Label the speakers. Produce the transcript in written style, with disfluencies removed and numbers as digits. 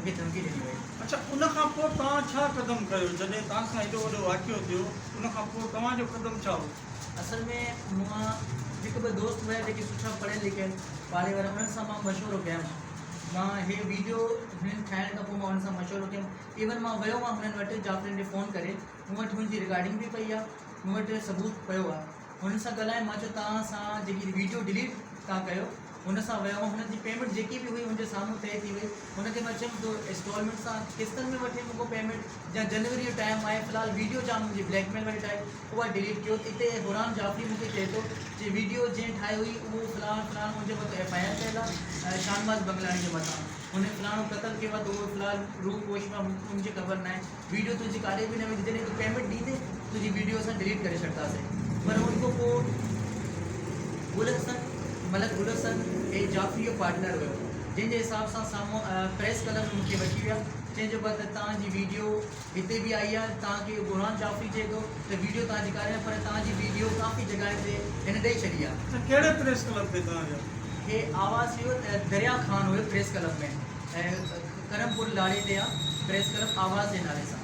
Speaker 1: مون کي ڌمڪي ڏني وئي.
Speaker 2: اڇا ان کان پوء توهان ڇا قدم کنيو جڏهن توهان سان ايڏو وڏو واقعو ٿيو ان کان پوء توهان جو قدم ڇا هو؟
Speaker 1: اصل ۾ مون هڪ ٻه دوست هيا جيڪي سٺا پڙهيل لکيل پاڙي وارا انهن سان مان مشورو ڪيم مان هي ويڊيو هنن ٺاهڻ کان پوء مان انهن سان مشورو ڪيم ايون مان ويو هان هنن وٽ جعفرين ڏي فون ڪري مون وٽ هن جي رڪارڊنگ به پئي آهي مون وٽ ثبوت پيو آهي هنن سان ڳالهايم مان چيو توهان سان جيڪي ويڊيو ڊليٽ توهان ڪيو هن سان ويو هان هن جي پيمينٽ جيڪي به هئي هن جي سامهون طئي ٿي وئي هن کي مان چيم تو انسٽالمينٽ سان قسطن ۾ وٺين مون کان پيمينٽ يا جنوري جو ٽائيم آهي في الحال ويڊيو جام منهنجي بليڪ ميل واري ٺاهي اها ڊليٽ ڪيو ته اتي غوران جعفري مون کي چئي ٿو چي ويڊيو جنهن ٺاهي هئي اهو فلاڻو فلاڻو ان جي مٿان ايف I R ڪيل آهي شاهنواز بنگلاڻي جي مٿان هن فلاڻو قتل ڪيو آهي ته اهو في الحال روح پوش ۾ آهي ان جي خبر ناهي ويڊيو تنهنجي ڪاڏي به نه ويندي جڏهن تون پيمينٽ ڏيندين تنهنجي ويڊيو اسان ڊليٽ ڪري ڇڏنداسين پر ان کان پوء گل حسن ملڪ گل حسن هي جعفري جو پارٽنر هيو جنهن جي حساب سان سامهون پريس ڪلب ۾ مون کي وٺي ويا چئي جو ته توهان جي ويڊيو هتي به آئي آهي توهان کي غوران جعفري چئي ٿو ته ويڊيو توهان جي ڪاري آهي پر توهان جي ويڊيو ڪافي جڳهين تي هن ڏئي ڇڏي آهي.
Speaker 2: اڇا ڪهڙي پريس ڪلب تي توهان ويا؟
Speaker 1: هي آواز هيو دريا خان هيو پريس ڪلب ۾ ۽ ڪرمپور لاڙي تي آهي پريس ڪلب آواز جي نالي سان.